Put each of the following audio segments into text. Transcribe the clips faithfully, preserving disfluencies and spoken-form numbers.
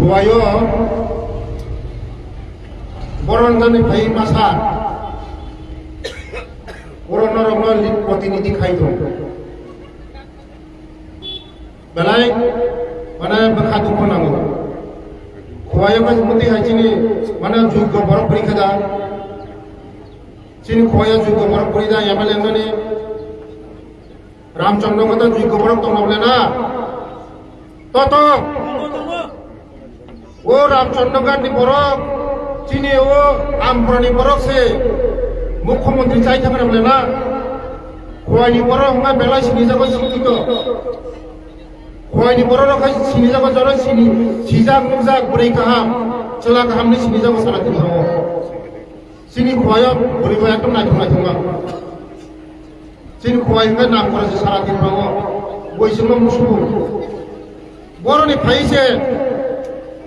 Buayo boron gani phai masa, oro norokno lit protinidhi khai tong. Belai, mane, bwkha dukhu nango. Khowai wngkha muti hai chini, mane, juggo borok pori kha da. Chini khowai juggo borok pori da, M L A wngmani. Ramchandra kota juggo borok tongna bole na. Toto. O Ramchandra Ghat ni borok, chini o Amparani borok se mukhyamantri chai thangna bole na. Khowai ni borok wngkha belai sini jago sikito. Khowai ni borok rok hai sini jago jora sini sijak nukjak bwrwi kaham, chwla kaham ni sini jago sara tini o. Chini Khowai o bwrwi bo ekdom naithok naithok ma. Chini Khowai hwnkhe nam kora se sara tini o. Boi sima musuku. Boroni phai se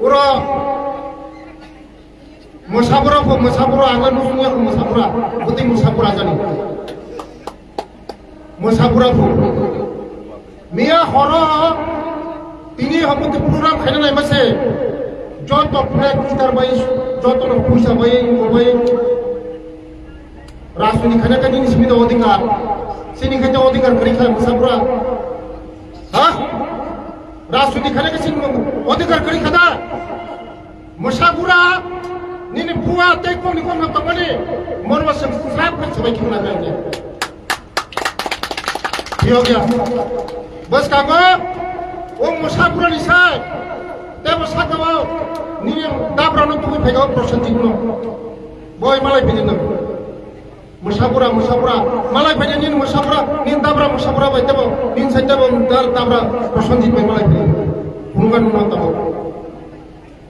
uro Mwsabura pho, mwsabura ang nusung ya mwsabura, bwtwi mwsabura jani. Mwsabura pho. Miya horo tini habuti program khaina nai mase. Joto flag kitar bai, joto no puisa bai, mo bai. Rajniti khaina kani ni simi da odhikar. Sini khaina odhikar kari kha mwsabura. Ha? Rajniti khaina kasi odhikar kari kha da. Mwsabura nini bua tei kokni kokno tongmani morma se srap khe sabai khibna khe. Phiyokya. Bwskango o mwsabura ni sai tei bo sakao nini dabrano tugui phaikao Prosenjit no. Boi malai phidi nang. Mwsabura, mwsabura, malai phai nini mwsabura, nini dabra mwsabura bai tebo, nini sai tebo dal dabra Prosenjit bai malai phai. Phunukha nungno tabo.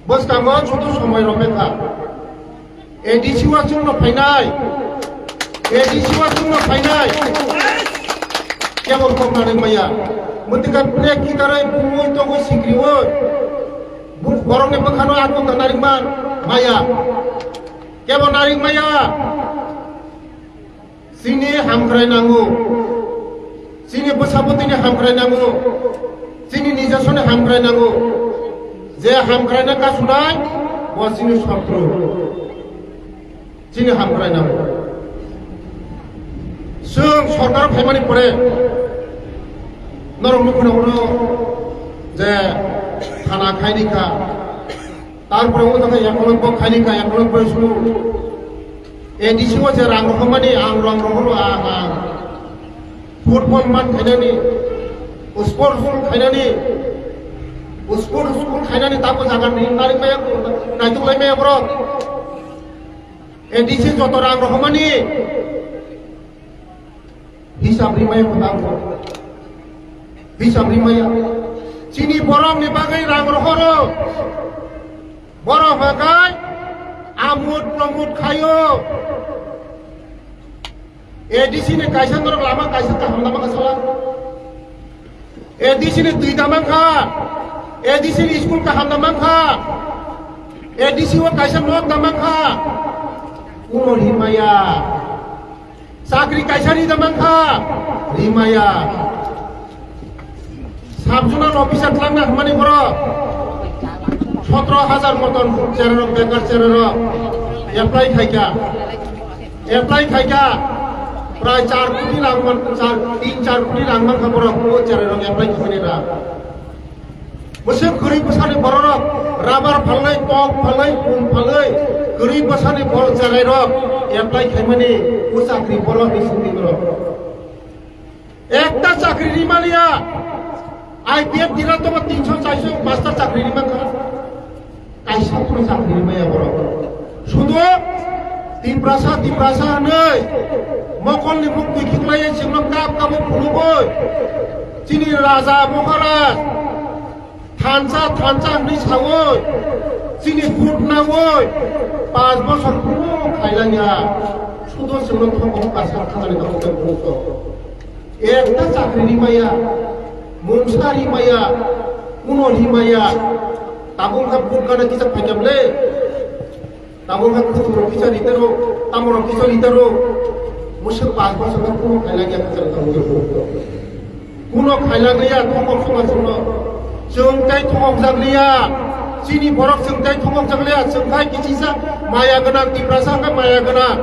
Bwskango chutu somoi rok bengkha. A D C o chwngno phainai. A D C o chwngno phainai. Kebol kok narwk maya. Mwtwkha plek kitarwi bumui tongwi sikriwi. Bu-, borokni bwkhano atwk narwk man maya. Kebo narwk maya. Chini hamkrai nango. Chini bwsabwtwini hamkrai nango. Chini nijasoni hamkrai nango. Je hamkraina kasunai, bo chini sotru. Chini hamkrai nango. Chwng sorkar phaimani pore norok nukhuno hwno je thana khaini kha. Tarpore o jaga ekologo khaini kha, ekologo sunu. A D C o je rang rohormani, ang rang rohoro, ang, ang. Football man khainani, sport school khainani, sport school khainani tamo jaga ni nari maya, naituk lai maya borok. A D C joto rang rohormani. Hisab rimaya kwtal kho. Hisab rimaya. Chini borok ni bagwi rang rohoro. Borok hwnkhe amut pramut khaio. A D C ni kaisa norok lama kaisa kaham lama kasala. A D C ni twi da mankha. A D C ni school kaham da mankha. A D C o kaisa nok da mankha. Kuno rimaya. Chakri kaisa ri da mankha, rimaya. Sub-zonal officer tlangna hwnmani borok sotro hajar moton chererok, bekar chererok apply khaikha. Apply khaikha. Prai char koti rang man, char, tin char koti rang mankha borok, o chererok apply khaimani rang. Bwswk kwrwi bwsani bororok rabar phalwi, kok phalwi, pum phalwi, kwrwi bwsani bor cherairok apply khaimani o chakri borok ni simi borok. Ekta chakri rimaliya, I P F dira tobo tinso chaiso master chakri rimankha. Kaisa phano chakri rimaya borok. Sudo Tiprasa, Tiprasa hwnwi mokolni muk twi khiklaiwi chwngno kap kabo phunugwi chini raja Maharaj thansa, thansa hwnwi sawi chini vote nawi panch bosor kuno khailangya. Sudo chwngno thokok kaisa thangani tabuk tei phunukgo. Ekta chakri rimaya, mungsa rimaya, kuno rimaya, tabuk kha vote gana kisa phaikam le. Tabuk kha kuthurok kisa ritaro, tamorok kisa ritaro. Musuk pas bosor kha kuno khailangya kisa tabuk kha. Kuno khailangya thokok suma sumno. Chwng tei thokok jakliya. Chini borok chwng tei thumok chakliya, chwng khai kichisa maya gwnang, Tiprasa khe maya gwnang.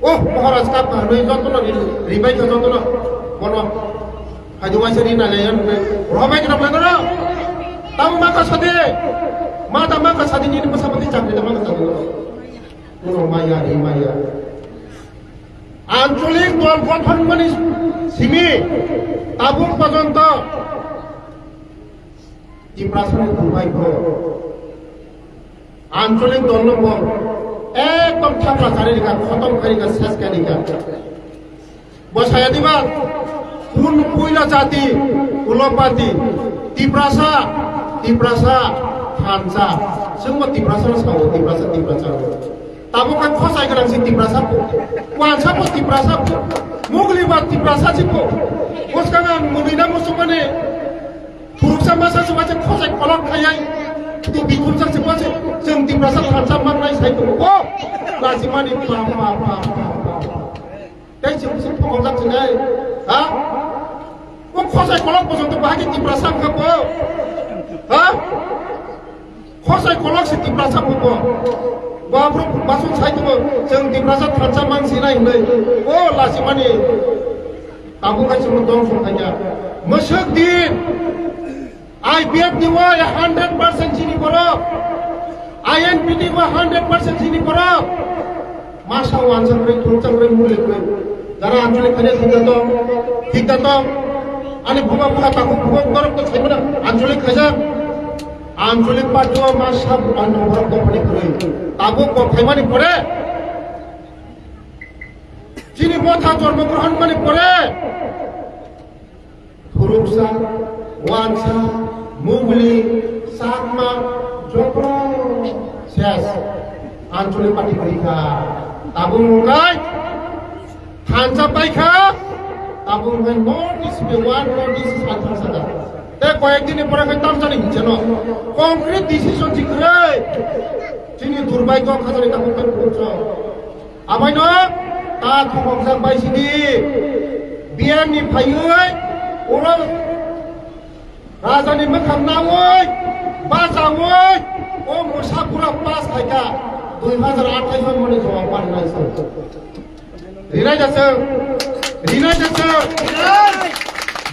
Oh, Maharaj kap ka hwnwi jotono ri-, ribai kha jotono bono. Haidi waisa ri nai lai hwnwi robai khe nang lai. Tamo ma kha sadi, ma ta ma kha sadi nini bwsa bwtwi chakri ta ma kha sadi. Bono maya ri maya. Ancholik dol gothon mani simi tabuk porjonto Tiprasani durbhagyo. Ancholik dol no bo ekdom thapla chari rikha, khotom khai rikha, ses khai rikha. Bo saya diba, kun puila jati, ulo party, Tiprasa, Tiprasa, thansa. Chwngbo Tiprasa no sao, Tiprasa, Tiprasa. Tabuk khe khosai gwnang si Tiprasa po. Wansa po Tiprasa po. Mugli ba Tiprasa si po. Bwskang ang mwnwi na muchungmani. Phuruksa masa se waisa khosai kolok khayai. Tu bikhumsa se waisa chwng Tiprasa thansa mangnai sai tongo. O! Lachimani pa, pa, pa, pa, pa, pa. Tei chwng se phokojak se nai. Ha? O khosai kolok bojoto bahai khe Tiprasa wngkha bo. Ha? Khosai kolok se Tiprasa wngkha bo. Bo aborok basuk sai tongo, chwng Tiprasa thansa mang sinai hinwi. O lachimani. Tabuk hai chwngno dongso khaikha. Mwswk din I P F ni o hundred percent chini borok. I N P ni o hundred percent chini borok. Masa wansa kwrwi, thuruksa kwrwi, muli kwrwi. Jara anchalik khaina thikda tong, thikda tong. Ani buma bukha takhuk buma borok to saimano anchalik khaijak. Anchalik party o masa ano borok dophani kwrwi. Tabuk kok khaimani pore. Chini motha jormo grohon mani pore. Phuruksa, wansa, mugli, chakma, joto ses. Anchalik party kwrwi kha. Tabuk wngkha thansa paikha. Tabuk wngkha North East be one North East is thansa da. Tei koyek din ni pore khe tamsani hincheno. Concrete decision si kwrwi. Chini durbhagyo khajani tabuk khe phuruksa. Abaino ta khumokjak bai sidi B M ni phaiwi oro rajani mwkhang nawi bachawi o mwsa pura pass khaikha dui hajar athais mani jawab manwi naising. Rinai jaswk, rinai jaswk.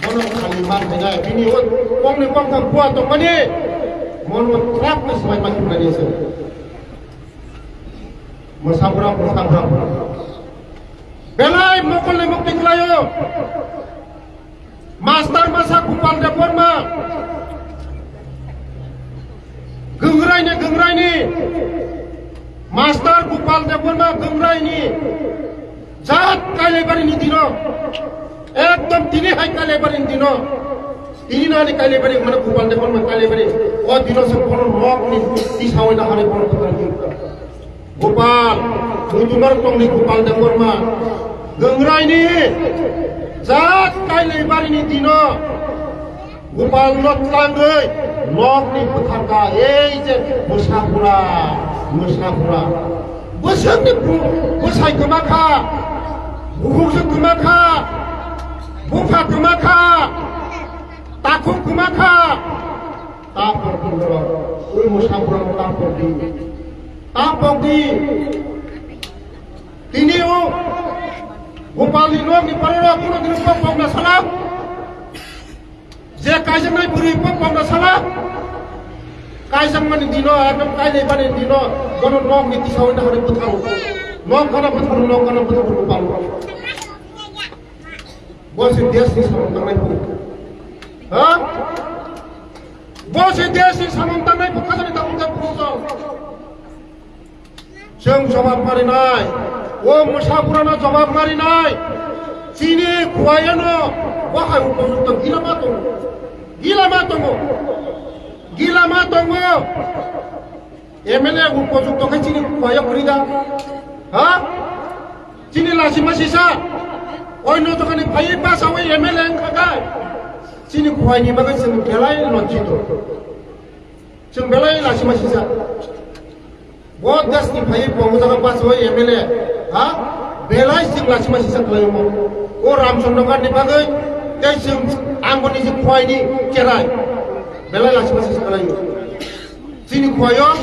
Bono khali man khainai bini o kokni koktham bua tongmani mono trap ni swbai ma khibnani se. Mwsapura, mwsapura. Belai mokol ni mukti khlaio. Master masa Gopal Debbarma. Gangrai ni, gangrai ni. Master Gopal Debbarma gangrai ni. Jat Kailaibari ni dino. Ekdom tini hai Kailaibari ni dino. Tini nani Kailaibari, mane Gopal Debbarma Kailaibari. O dino se bono nok ni tisa oi na hari bono tukar ni. Gopal, mutumar tongni Gopal Debbarma. Gangrai ni, jat Kailaibari ni dino. Gopal no tlangwi, nok ni bwthar ka, ei je mwsapura, mwsapura. Bwswk ni bu-, bwsai kwma kha, bukhuk se kwma kha, bupha kwma kha, takhuk kwma kha. Tapok di borok, ui mwsapura tapok di. Tapok di. Tini o Gopal ni nok ni parora kuno dino pok pok na sala. Je kaijaknai bwrwi pok pok na sala. Kaijakmani dino, ekdom kailai bani dino, bono nok ni tisa oi na hori bwtharo. Nok gana bwtharo, nok gana bwtharo Gopal. Bo se desh ni samung tangnai phuru. Ha? Bo se desh ni samung tangnai phuru khajani tabuk tabuk phuru tong. Chwng jawab marinai. O mwsapurano jawab marinai. Chini khuayano bo hai upojukto gilama tongo. Gilama tongo. Gilama tongo. M L A upojukto khe chini khuayo kwrwi da? Ha? Chini lachima sisa. Oino jokani phaiwi bachawi M L A wngkha khe chini khuaini bagwi chwng belai lojjito. Chwng belai lachima sisa. Bo deshni phaiwi bo jaga bachawi M L A. Ha? Belai chwng lachima sisa khlaio mo. O Ramchandra Ghat ni bagwi tei chwng ang bo niji khuaini cherai. Belai lachima sisa khlaio. Chini khuayo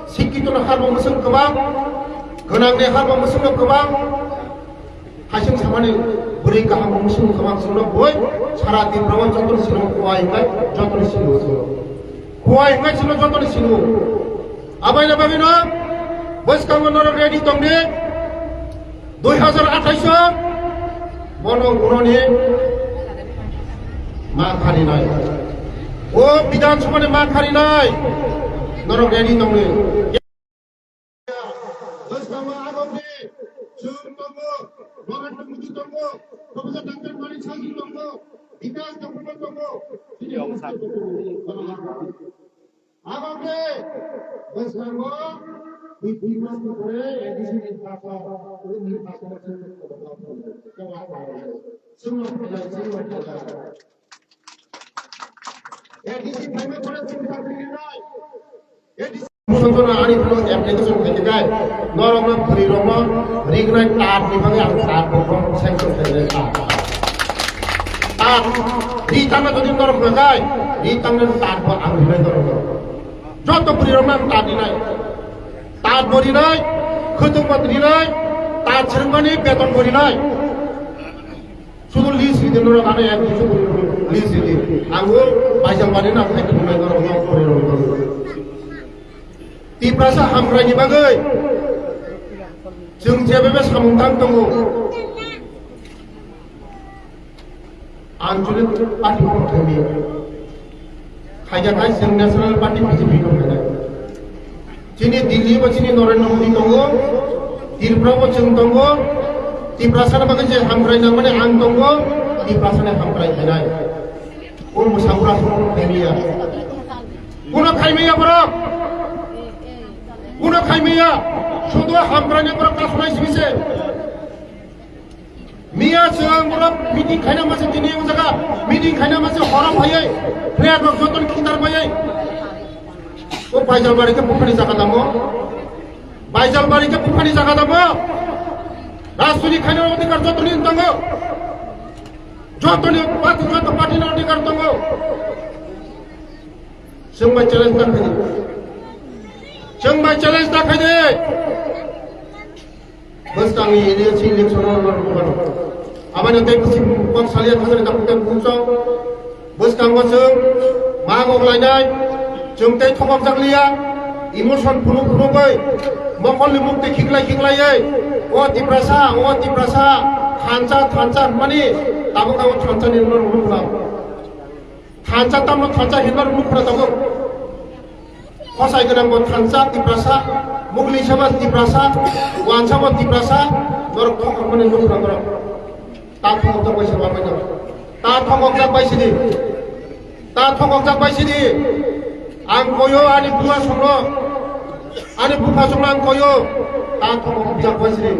sikkito no harbo mwswk kwbang, gwnang ni harbo mwswk no kwbang, haising samani bwrwi kaham mwswk no kwbang chwngno boi sara Tripura o joto ni sino khua hinkai joto ni sino chwngno. Khua hinkai chwngno joto ni sino. Abaina bagwi no bwskango norok ready tongdi. Dui hazar athais o bono uroni ma kharinai. O Bidhan Sabha ni ma kharinai. Norok ready tongdi. Bwskango agomni chwng tongo, Narendra Modi tongo, Professor Doctor Manik Saha tongo, Bikash Debbarma tongo. Agomni bwskango dui dui mas ni pore A D C nirbachon, o nirbachon o chwng chwng A D C phaima pore chwng chakri rinai. A D C Musontona ani phone application khaikhe kai, norokno bwrwirokno rignai tat ni bagwi ang tat bo sanction khainai tat. Tat ri tangna jodi norok nakai, ri tangna tat bo ang rinai norokno. Joto bwrwirokno ang tat rinai. Tat bo rinai, khwtwng bo rinai, tat swrwngmani beton bo rinai. Sudu list ridi norok ano ek duiso bwrwi list ridi. Ang o baijal bari na khai tongmai norok no pore rok. Tiprasa hamkrai ni bagwi chwng jebebe samung tang tongo. Anchalik party bo khaimi. Khaija khai chwng National Party B J P no khainai. Chini Delhi bo chini Narendra Modi tongo, Tripura bo chwng tongo, Tiprasa ni bagwi je hamkrai nangmani ang tongo, Tiprasa ni hamkrai khainai. O mwsangura song khaimiya. Kuno khaimiya borok. Kuno khaimiya. Sudu hamkrai ni borok kasunai sibise. Miya chwng borok meeting khaina masa tini o jaga meeting khaina masa horom hayai flag rok joton khitar bayai. O Baijalbari ke buphani jaga damo. Baijalbari ke buphani jaga damo. Rajniti khaina odhikar jotoni tongo. Jotoni party joto party na odhikar tongo. Chwng bai challenge ta khaidi. Chwng bai challenge ta khaidi. Bwskangni A D C election o norok bukano. Abani tei bisi kok salia thangani dakhukhe bukchok. Bwskango chwng ma mok lainai, chwng tei thokokjak liya, emotion phunuk phunugwi, mokolni mukti khiklai khiklaiwi, "O Tiprasa, o Tiprasa, thansa, thansa," hwnmani tabuk abo thansa ni norok nukla. Thansa tamno thansa hinma rwngmung khwna tabuk. Khosai gwnang bo thansa Tiprasa, mugli sabo Tiprasa, wansa bo Tiprasa, norok thok rwmani nukla norok. Ta thokjak bai se ba bai no. Ta thokjak bai sidi. Ta thokjak bai sidi. Ang koyo ani buma songno. Ani bupha songno ang koyo. Ta thokjak bai sidi.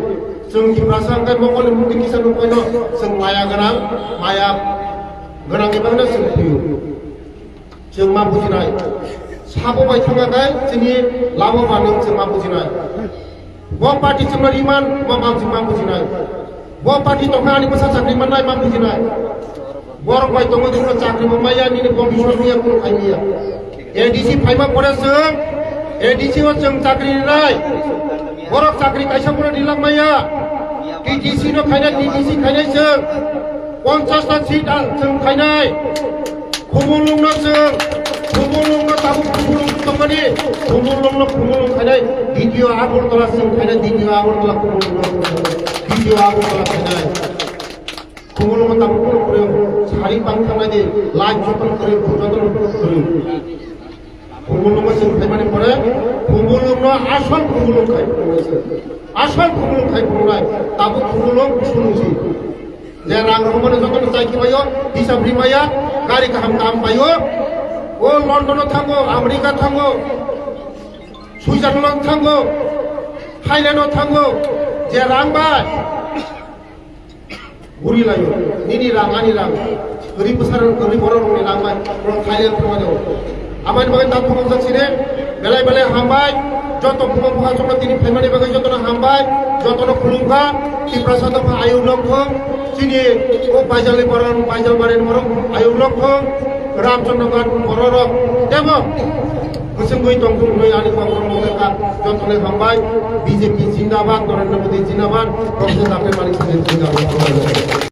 Chwng Tiprasa ang kai mokol ni mukti kisa nukoi no. Chwng maya gwnang, maya gwnang ni bagwi no chwng thuyo. Chwng ma bujinai. Sabo bai thangya khe chini labo manwi chwng ma bujinai. Bo party chwngno riman, bo ma chwng ma bujinai. Bo party tongkha ani bwsa chakri mannai ma bujinai. Borok bai tongo chwngno chakri bo maya nini bo biswas maya kunu khai maya. A D C phaima pore chwng A D C o chwng chakri rinai. Borok chakri kaisa phano rilak maya. T T C no khainai, T T C khainai chwng. Ponchash ta seat ang chwng khainai. Khumulwng no chwng, Khumulwng no tabuk Khumulwng tongmani, Khumulwng no Khumulwng khainai, D T O Agartala chwng khainai, D T O Agartala Khumulwng no, D T O Agartala khainai. Khumulwng no tabuk Khumulwng kwrwi, sari bang thangnai di, light joto kwrwi, joto kwrwi. Khumulwng no chwng khaimani pore, Khumulwng no asol Khumulwng khai phunuknai se. Asol Khumulwng khai phunuknai, tabuk Khumulwng phunuknai se. Je rang rwmani jotono chai khibaio, hisab rimaya, gari kaham kaham paio. O London o thango, America thango, Switzerland thango, Thailand o thango. Je rang bai guri laio, nini rang, ani rang. Guri bwsarok, guri bororokni rang bai borok Thailand thango. Amani bagwi ta phunukjak sini, belai belai hambai, joto phunuk bwkha joto tini phaimani bagwi jotono hambai, jotono khulumkha, Tiprasa dopha ayuk nokthong, chini o Baijalni borok, Baijal barini borok ayuk nokthong, Ramchandra Ghat bororok, tebo Kwchwngwi tongthung hwnwi ani kokborok mokhe kha. Jotono hambai. B J P zindabad, Narendra Modi zindabad, Professor Doctor Manik Saha zindabad.